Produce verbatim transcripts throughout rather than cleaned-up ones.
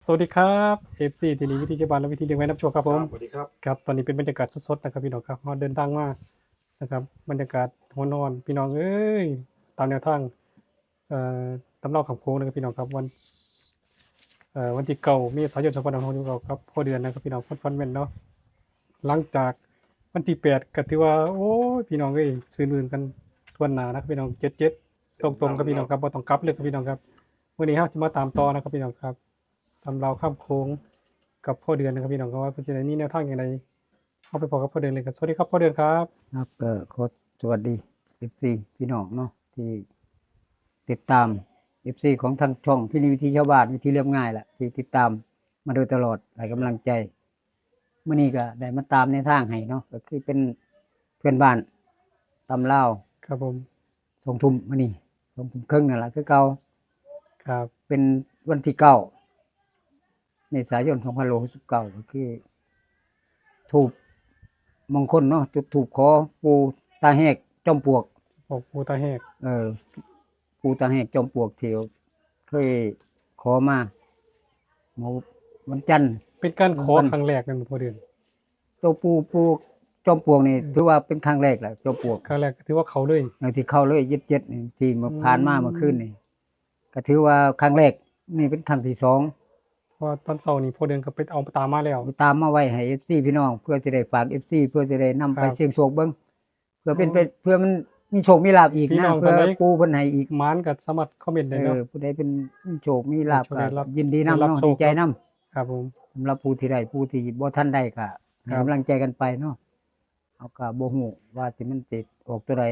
สวัสดีครับ เอฟซี ที่นี่วิธีชาวบ้านและวิธีเลี้ยงไว้นับโชคครับผม สวัสดีครับ ครับ ตอนนี้เป็นบรรยากาศสดๆนะครับพี่น้องครับเราเดินทางมานะครับ บรรยากาศหัวร้อนพี่น้องเอ้ย ตามแนวทางเอ่อตำราคำโค้งนะครับพี่น้องครับ วันเอ่อวันที่เก้าเมษายนสองพันห้าร้อยหกสิบเก้าครับพ่อเดือนนะครับพี่น้อง ฟันแม่นเนาะ หลังจากวันที่แปดก็ถือว่า โอ้ย พี่น้องเอ้ย ซื่นมื่นกันทั่วหน้านะครับพี่น้อง เจ็ดเจ็ด ตรงๆครับพี่น้องครับ บ่ต้องกลับเลยครับพี่น้องครับ มื้อนี้เราจะมาตามต่อนะครับพี่น้องครับ ตำราคำโค้งกับพ่อเดือนนะครับพี่น้องครับ ว่าเพิ่นสิได้มีแนวทางอย่างไร เอาไปพบกับพ่อเดือนเลยครับ สวัสดีครับพ่อเดือนครับ ครับก็ขอสวัสดี เอฟซี พี่น้องเนาะที่ติดตาม เอฟซี ของทางช่องที่นี่วิธีชาวบ้านวิธีเรียบง่ายแหละที่ติดตามมาโดยตลอดให้กำลังใจมื้อนี้ก็ได้มาตามแนวทางให้เนาะก็คือเป็นเพื่อนบ้านตำลาว ครับผม สองทุ่มมื้อนี้สองทุ่มครึ่งนั่นแหละคือเก่า ครับ เป็นวันที่เก้าเมษายนสองพันหกสิบเก้าก็คือธูปมงคลเนาะจุดธูปขอปู่ตาแหกจอมปลวก บอกปู่ตาแหก เออ ปู่ตาแหกจอมปลวกที่เคยขอมาเมื่อวันจันทร์ เป็นการขอครั้งแรกนั่นพ่อเดือน ตัวปู่ปู่จอมปลวกนี่ถือว่าเป็นครั้งแรกแหละจอมปลวก ครั้งแรกก็ถือว่าเขาเลย อย่างที่เข้าเลยเจ็ดเจ็ดนี่ที่เมื่อผ่านมาเมื่อคืนนี่ก็ถือว่าครั้งแรกนี่เป็นครั้งที่สอง เพราะว่าตอนเช้านี่พ่อเดือนก็ไปเอาตามมาแล้ว ตามมาไว้ให้เอฟซีพี่น้อง เพื่อจะได้ฝากเอฟซีเพื่อจะได้นำไป ครับ เสี่ยงโชคเบิ่งเพื่อเป็น อ๋อ ไปเพื่อมันมีโชคมีลาภอีก พี่น้ นะ อง เพื่อ ท่านใด ปู่เพิ่นให้อีก หมานก็สามารถคอมเมนต์ได้ เอ เนาะ อผู้ใดเป็นมีโชคมีลาภ ผู้ ก็ ใดรับ ยินดีนำ ได้รับ เนาะ โชค ดีใจนำ ครับผม สำหรับผู้ที่ได้ผู้ที่บ่ทันได้ก็ให้ ครับ กำลังใจกันไปเนาะเอาก็บ่ฮู้ว่าสิมันสิออกตัวใด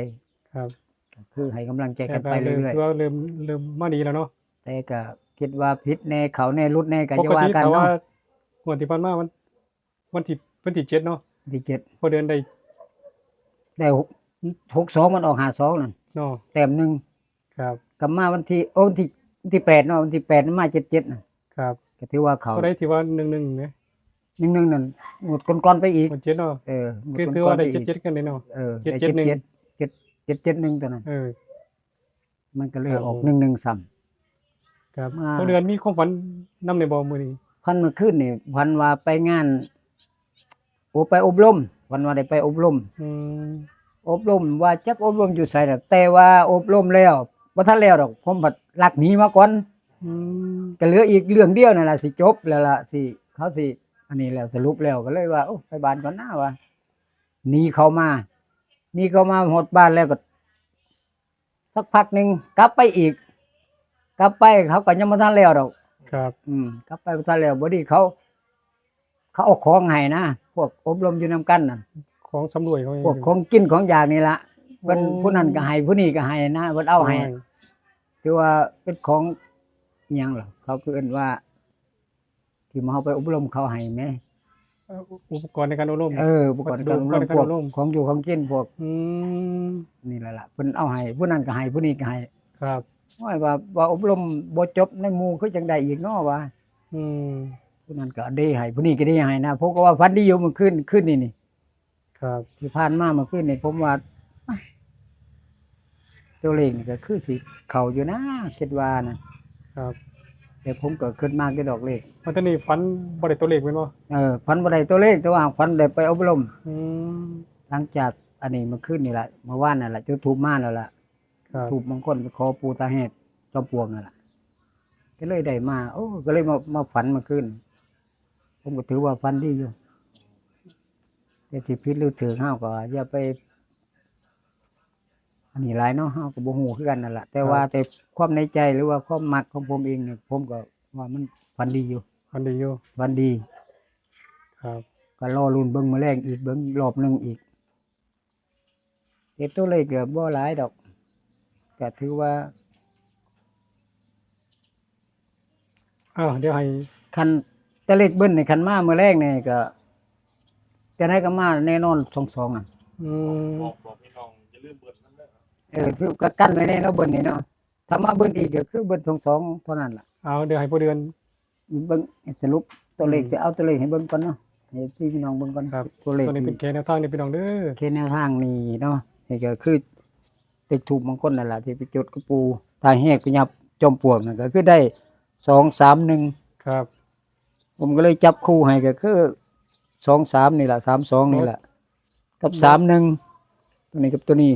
ครับ ก็คือให้กำลังใจกันไป แต่ก็เริ่ม เรื่อย ถือว่าเริ่มเริ่มมาดีแล้วเนาะ ๆแต่ก็คิดว่าผิดแน่เขาแน่หลุดแน่ก็ ป จะ ก ว่า ติ กัน ถ้าว่า เนาะ งวดที่ผ่านมาวันวันที่วันที่เจ็ดเนาะ ที่เจ็ด พ่อเดือนได้ ได้หกหกสองมันออกห้าสองนั่น เนาะ แต้มหนึ่ง ครับ กลับมาวันที่โอ้วันที่วันที่แปดเนาะวันที่แปดมันมาเจ็ดเจ็ดน่ะ ครับ ก็ถือว่าเขา ก็ได้ที่ว่าหนึ่งหนึ่งเนี่ย หนึ่งหนึ่งนั่นงวดก่อนๆไปอีก งวดเจ็ดเนาะ เออ คือคือว่าได้เจ็ดเจ็ดกันเลยเนาะ เออ เจ็ดเจ็ดหนึ่ง เจ็ดเจ็ดเจ็ดเจ็ดหนึ่งตัวนั้น เออ มันก็เลย ครับ ออกหนึ่งหนึ่งซ้ ครับ มา พ่อเดือนมีความฝันนำในบ่มื้อนี้ ำพันเมื่อคืนนี่พันว่าไปงาน โอ้ไปอบรมพันว่าได้ไปอบรม อืม อบรมว่าจักอบรมอยู่ไสล่ะแต่ว่าอบรมแล้วบ่ทันแล้วดอกผมบัดลักหนีมาก่อน อืม ก็เหลืออีกเรื่องเดียวนั่นล่ะสิจบแล้วล่ะสิเขาสิอันนี้แล้วสรุปแล้วก็เลยว่าโอ้ไปบ้านก่อนนะว่าหนีเขามาหนีเขามาฮอดบ้านแล้วก็ สักพักหนึ่งกลับไปอีก กลับไปเขาก็ยังบ่ทันแล้วดอก ครับ อืมกลับไปบ่ทันแล้วบ่ดีเขา เขาเอาของให้นะพวกอบรมอยู่นำกันน่ะ ของสำรวยเขา พวกของกินของอยากนี่ละเพิ่น โอ้ ผู้นั้นก็ให้ผู้นี้ก็ให้นะเพิ่นเอาให้ โอ้ย ถือว่าเป็นของอิหยังล่ะเขาคือเอิ้นว่า ที่มาเฮาไปอบรมเขาให้แหม เอ่ออุปกรณ์ในการอบรม เอออุปกรณ์การอบรม วัสดุอุปกรณ์ในการอบรม พวกของอยู่ของกินพวก อืม นี่แหละล่ะเพิ่นเอาให้ผู้นั้นก็ให้ผู้นี้ก็ให้ ครับ โอ้ยว่าว่าอบรมบ่จบในหมู่คือจังได๋อีกเนาะว่า อืม ผู้นั้นก็ดีให้ผู้นี้ก็ดีให้นะผมก็ว่าฝันดีอยู่เมื่อคืนคืนนี้นี่ ครับ ที่ผ่านมาเมื่อคืนนี่ผมว่าอ่ะตัวเลขนี่ก็คือสิเข้าอยู่นะคิดว่านะครับ แต่ผมก็คิดมากอยู่ดอกเลข มาตอนนี้ฝันบ่ได้ตัวเลขแม่นบ่ เออฝันบ่ได้ตัวเลขแต่ว่าฝันได้ไปอบรม อืม หลังจากอันนี้เมื่อคืนนี่แหละเมื่อวานนั่นแหละจุดธูปมาแล้วล่ะ ครับ ธูปมงคลไปขอปู่ตาแหกจอมปลวกนั่นแหละก็เลยได้มา โอ้ก็เลยมามาฝันเมื่อคืนผมก็ถือว่าฝันดีอยู่แต่ที่ผิดหรือถือเฮาก็อย่าไป อันนี้หลายเนาะเฮาก็บ่ฮู้คือกันนั่นแหละแต่ว่า ครับ แต่ความในใจหรือว่าความมักของผมเองเนี่ยผมก็ว่ามันฝันดีอยู่ ฝันดีอยู่ ฝันดี ครับ ก็รอลุ้นเบิ่งมื้อแลงอีกเบิ่งรอบหนึ่งอีกแต่ตัวเลขก็บ่หลายดอกก็ถือว่า อ้าวเดี๋ยวให้ คันแต่เลขเบิ้ลนี่คันมามื้อแลงนี่ก็จะได้ก็มาแน่นอนสองสองอ่ะ อืม บอกบอกพี่น้องอย่าลืมเบิร์นนั่นเด้อ เออคือก็กั้นไว้แน่เนาะเบิ้ลนี่เนาะถ้ามาเบิ้ลอีกก็คือเบิ้ลสองสองเท่านั้นล่ะ เอาเดี๋ยวให้พ่อเดือน เบิ่งสรุปตัวเลข อืม จะเอาตัวเลขให้เบิ่งก่อนเนาะให้พี่น้องเบิ่งก่อน ครับ ตัวเลข ส่วนนี้เป็นแค่แนวทางนี่พี่น้องเด้อ แค่แนวทางนี้เนาะนี่ก็คือเลขธูปมงคลนั่นแหละที่ไปจุดกับปู่ตาแหกพญาจอมปลวกนั่นก็คือได้สองสามหนึ่ง ครับ ผมก็เลยจับคู่ให้ก็คือ สองสาม นี่แหละ สามสอง นี่แหละ กับ บ่ สามหนึ่ง ตัวนี้กับตัวนี้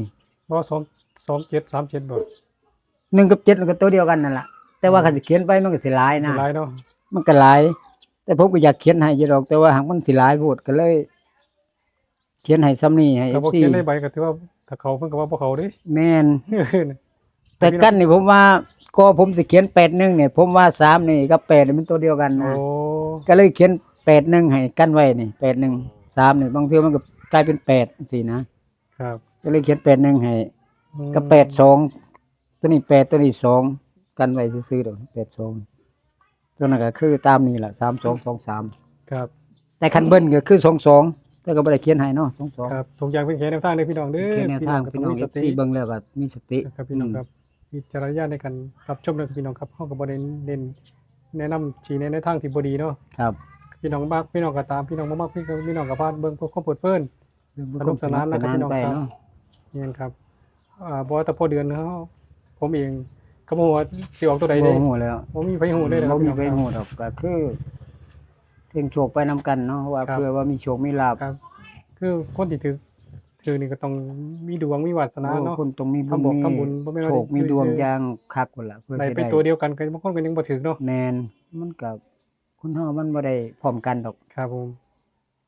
บ่ สอง สองเจ็ด สามเจ็ด บ่ หนึ่งกับเจ็ดมันก็ตัวเดียวกันนั่นแหละ แต่ว่า อืม คันสิเขียนไปมันก็สิหลายนะ หลายเนาะ มันก็หลาย แต่ผมก็อยากเขียนให้อยู่ดอก แต่ว่าหากมันสิหลายโพดก็เลย เขียนให้ซ้ำนี่ให้ ถ้าบ่ เอฟซี เขียนในใบก็ถือว่าถ้าเขาเพิ่นก็ว่าบ่เขาเด้ แม่น แต่กันนี่ผมว่า ก็ผมสิเขียน แปดหนึ่ง เนี่ย ผมว่า สาม นี่กับ แปด นี่มันตัวเดียวกันนะ โอ้ ก็เลยเขียน แปดหนึ่ง ให้กันไว้นี่ แปดหนึ่ง สาม นี่ บางเทื่อมันก็กลายเป็น แปด จังซี่นะ ครับ ก็เลยเขียน แปดหนึ่ง ให้ อืม กับ แปดสอง ตัวนี้ แปด ตัวนี้ สอง กันไว้ซื่อๆดอก แปดสอง ตัวนั้นก็คือตามนี้ล่ะ สามสองสองสาม ครับ แต่คันเบิ้ลก็คือ สองสอง แต่ก็บ่ได้เขียนให้เนาะ สองสอง ครับ ทุกอย่างเป็นแค่แนวทางเด้อพี่น้องเด้อ แค่แนวทาง พี่น้อง ก็ต้ เอฟซี เบิ่งแล้วก็มีสติ นะครับพี่น้องครับ อืม วิจารณญาณในการรับชมนะครับพี่น้องครับ เฮาก็บ่ได้เน้นแนะนำชี้แนะในทางที่บ่ดีเนาะ ครับ พี่น้องมักพี่น้องก็ตาม พี่น้องบ่มักพี่ก็พี่น้องก็ผ่านเบิ่งเพื่อความเพลิดเพลิน สนุกสนานนะครับพี่น้องครับ ไปเนาะ นี่ครับ อ่า บ่ว่าแต่พ่อเดือนเฮาผมเองก็บ่ฮู้ว่าสิออกตัวใด บ่ เด้ ฮู้แล้ว บ่มีไผฮู้เลยนะ บ่มี พี่น้อง ไผ ครับ ฮู้ดอก ก็คือเสี่ยงโชคไปนำกันเนาะ ว่า ครับ เพื่อว่ามีโชคมีลาภ ครับ คือคนที่ถือถือนี่ก็ต้องมีดวงมีวาสนาเนาะ โอ้ คนต้องมีบุญ ทำบุญ มี ทำบุญบ่แม่นว่า โชคมีดวง ซื้อ อย่างคักพุ่นล่ะ เพื่อ ได้ สิ เป็น ได้ ตัวเดียวกันก็บางคนก็ยังบ่ถือเนาะ แม่น มันก็ คนเฮามันบ่ได้พร้อมกันดอก ครับผม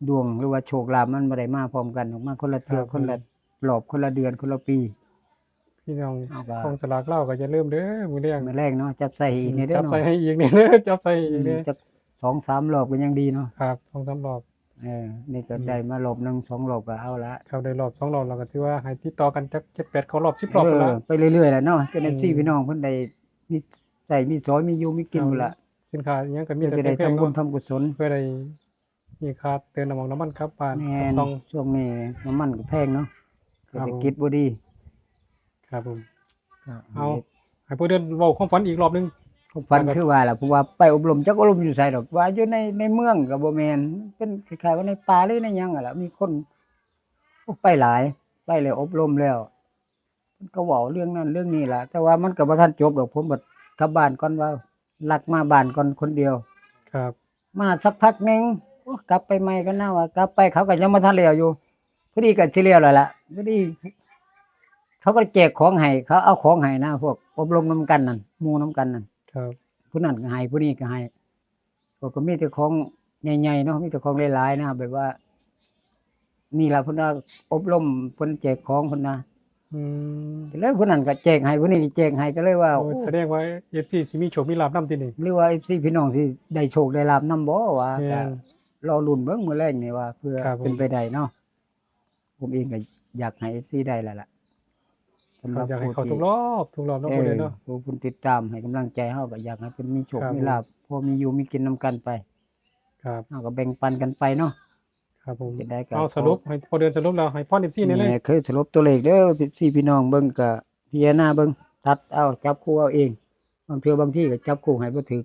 ดวงหรือว่าโชคลาภมันบ่ได้มาพร้อมกันดอก มาคนละเทื่อ ครับผม คนละรอบ คนละเดือน คนละปี พี่น้อง เอาก็ กองสลากเล่าก็อย่าลืมเด้อมื้อแรง มื้อแรกเนาะ จับใส่ให้อีกแน่เด้อ จับ เนาะ ใส่ให้อีกแน่เด้อจับใส่ให้อีกแน่ อืม จักสองสามรอบก็ยังดีเนาะ ครับสองสามรอบ เออ นี่ก็ อืม ได้มารอบหนึ่งสองรอบก็เอาละ ครับได้รอบสองรอบแล้วก็ถือว่าให้ติดต่อกันจักเจ็ดแปดเข้ารอบสิบรอบ เอ พุ่น อ ละ ไปเรื่อยๆแหละเนาะ จน อืม เอฟซี พี่น้องเพิ่นได้มีใช้มีสอยมีอยู่มีกิน ครับ พุ่นละ สินค้าอิหยังก็มี เพื่อ แต่ สิได้ แพง ทำ ๆ บุญ เนาะ ทำกุศล เพื่อได้มีค่าเติมน้ำมันน้ำมันครับบ้าน แม่น ซอง ช่วงนี้น้ำมันก็แพงเนาะ ครับผม เศรษฐกิจบ่ดี ครับผม ก็ เอาให้ผู้เดือนเว้าความฝันอีกรอบหนึง ความฝันคือว่าล่ะ เพราะว่าไปอบรม จักอบรมอยู่ไสดอก ว่าอยู่ใน ในเมืองก็บ่แม่น เป็นคล้ายๆว่าในป่าหรือในหยังอะล่ะ มีคนไปหลาย ไปแล้วอบรมแล้ว มันก็เว้าเรื่องนั้นเรื่องนี้ล่ะ แต่ว่ามันก็บ่ทันจบดอก ผมบัดกลับบ้านก่อน ว่าลักมาบ้านก่อนคนเดียว ครับ มาสักพักหนึ่ง โอ้ กลับไปใหม่ก็น่าว่า กลับไปเขาก็ยังบ่ทันแล้วอยู่ พอดีก็สิแล้วแล้วล่ะ พอดี เขาก็แจกของให้ เขาเอาของให้นะ พวกอบรมนำกันนั่น หมู่นำกันนั่น ครับ ผู้นั้นก็ให้ ผู้นี้ก็ให้ ก็ ก็มีแต่ของใหญ่ๆเนาะ มีแต่ของหลายๆนะ แบบว่า นี่ล่ะเพิ่นว่าอบรม เพิ่นแจกของเพิ่นนะ อืม แล้วผู้นั้นก็แจกให้ ผู้นี้ก็แจกให้ ก็เลยว่า โอ้ โอ้ แสดงว่าเอฟซีสิมีโชคมีลาภนำตินี่ หรือว่าเอฟซี พี่น้องสิได้โชคได้ลาภนำบ่ว่า แม่น ก็รอลุ้นเบิ่งมื้อแรกนี่ว่า เพื่อ ครับผม เป็นไปได้เนาะ ผมเองก็อยากให้เอฟซี ได้แล้วล่ะ สำหรับ อยากให้ ผู้ เข้า ที่ ทุกรอบทุกรอบเนาะ เอ ผู้ อ เดือนเนาะ ผู้เพิ่นติดตามให้กำลังใจเฮาก็อยากให้เพิ่นมีโชค ครับ มีลาภ พอมีอยู่มีกินนำกันไป ครับ เฮาก็แบ่งปันกันไปเนาะ ครับผม จะได้ก็ เอาสรุปให้พ่อเดือนสรุปแล้วให้พ่อเอฟซีนี่เลย นี่คือสรุปตัวเลขเด้อ เอฟซี พี่น้องเบิ่งก็พิจารณาเบิ่ง ตัดเอา จับคู่เอาเอง บางเทื่อบางทีก็จับคู่ให้บ่ถูก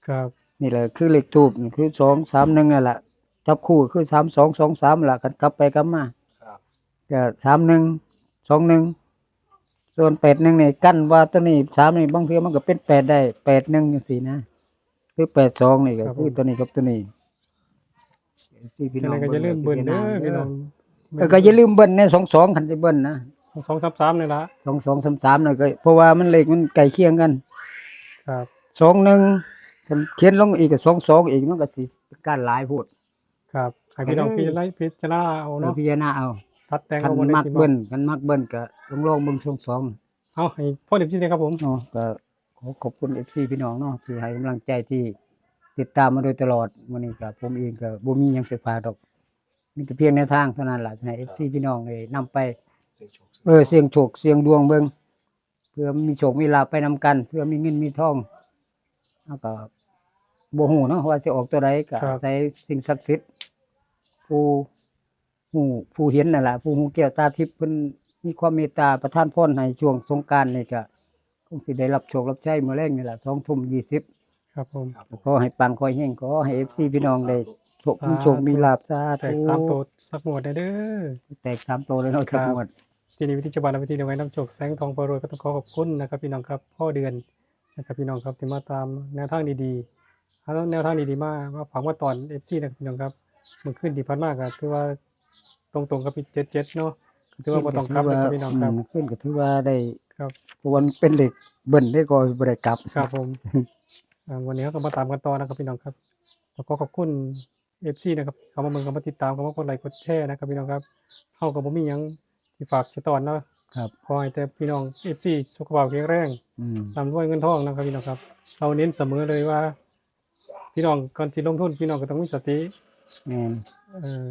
ครับ นี่แหละคือเลขธูปนี่คือ สองสามหนึ่ง นั่นล่ะ จับคู่คือ สามสองสองสาม ล่ะ กันกลับไปกลับมา ครับ ก็ สามหนึ่ง สองหนึ่ง ส่วน แปดหนึ่ง นี่กันว่าตัวนี้ สาม นี่บางเทื่อมันก็เป็น แปด ได้ แปดหนึ่ง จังซี่นะ คือ แปดสอง นี่ก็ ครับ คือ ผม ตัวนี้กับตัวนี้ ที่พี่ จะ น้อง ได้ก็อย่าลืมเบิ่งเด้อ เบิ่ง พี่น้อง เออ ก็อย่าลืมเบิ่งใน สองสอง คันสิเบิ่งนะ สองสามสามนี่ละ สองสองสามสาม นั่นก็ เพราะว่ามันเลขมันใกล้เคียงกัน ครับ สองหนึ่ง เขียนลงอีกก็ สองสอง อีก มันก็สิเป็นการหลายโพด ครับให้พี่น้อง เออ พิจารณาพิจารณาเอา เออ เนาะ พิจารณาเอา ตัดแต่ง คัน เอาบ่ได้ มัก พี่น้อง เบิ่ง คันมักเบิ่งก็ลองลองเบิ่ง สองสอง เอาให้พ่อเอฟซีนะครับผม เนาะ ก็ขอขอบคุณ เอฟซี พี่น้องเนาะ ที่ให้กำลังใจ ที่ติดตามมาโดยตลอด มื้อนี้ก็ผมเองก็บ่มีหยังสิฝากดอก มีแต่เพียงแนวทางเท่านั้นล่ะ ให้ เอฟซี พี่น้องได้นำไป เสี่ยงโชค เออ เสี่ยงโชคเสี่ยงดวงเบิ่ง เพื่อมีโชคมีลาภไปนำกัน เพื่อมีเงินมีทอง แล้วก็บ่ฮู้เนาะว่าสิออกตัวใด ก็ ครับ อาศัยสิ่งศักดิ์สิทธิ์ ผู้ฮู้ผู้เห็นนั่นล่ะ ผู้ฮู้แก้วตาทิพย์ เพิ่นมีความเมตตาประทานพรให้ช่วงสงกรานต์นี่ ก็คงสิได้รับโชครับชัยมื้อแลงนี่ล่ะ สองทุ่มยี่สิบ ครับผม ครับผม ขอให้ปังขอให้เฮง ขอให้ เอฟซี พี่น้องได้โชค สาธุ มีโชคมีลาภ สาธุ แตกสามตัวสักงวดได้เด้อ แตกสามตัวเลยเนาะ ครับ สักงวด ที่นี่วิธีชาวบ้านและวิธีเดียวกันนำโชคแสงทองพารวยก็ต้องขอขอบคุณนะครับพี่น้องครับพ่อเดือนนะครับพี่น้องครับที่มาตามแนวทางดี เอาแนวทางดีๆมามาฝากมาตอนเอฟซีนะครับพี่น้องครับ เมื่อคืนที่ผ่านมาก็ถือว่าตรงๆกับเจ็ดเจ็ดเนาะ ก็ถือว่าบ่ต้องกลับนะครับพี่น้องครับ อืม ขึ้นก็ถือว่าได้ ครับ เพราะว่ามันเป็นเลขเบิ้ลได้ก็บ่ได้กลับ ครับผม อ่า วันนี้เราก็มาตามกันต่อนะครับพี่น้องครับ แล้วก็ขอบคุณเอฟซีนะครับ เข้ามาเบิ่ง เข้ามาติดตาม เข้ามากดไลค์กดแชร์นะครับพี่น้องครับ เราก็บ่มีหยังที่ฝากจะต้อนเนาะ ครับ ขอให้แต่พี่น้องเอฟซีสุขภาพแข็งแรง อืม ร่ำรวยเงินทองนะครับพี่น้องครับ เราเน้นเสมอเลยว่า พี่น้องก่อนสิลงทุน พี่น้องก็ต้องมีสติ แม่น เอ่อ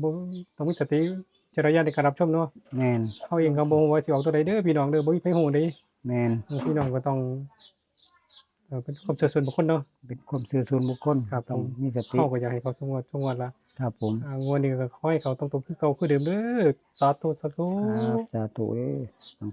บ่ ต้องมีสติ วิจารณญาณในการรับชมเนาะ แม่น เราเองก็บ่ฮู้ว่าสิออกตัวใดเด้อพี่น้องเด้อ บ่มีไผฮู้เด้ แม่น เออ พี่น้องก็ต้อง เอ่อ เป็นความเชื่อส่วนบุคคลเนาะ เป็นความเชื่อส่วนบุคคล ครับ ต้อง ผม มีสติ เราก็อยากให้เขาทุกงวด ทุกงวดละ ครับผม อ่า งวดนี้ก็ขอให้เขาตรงๆคือเก่าคือเดิมเด้อ สาธุ สาธุ ครับ สาธุเด้อ ปั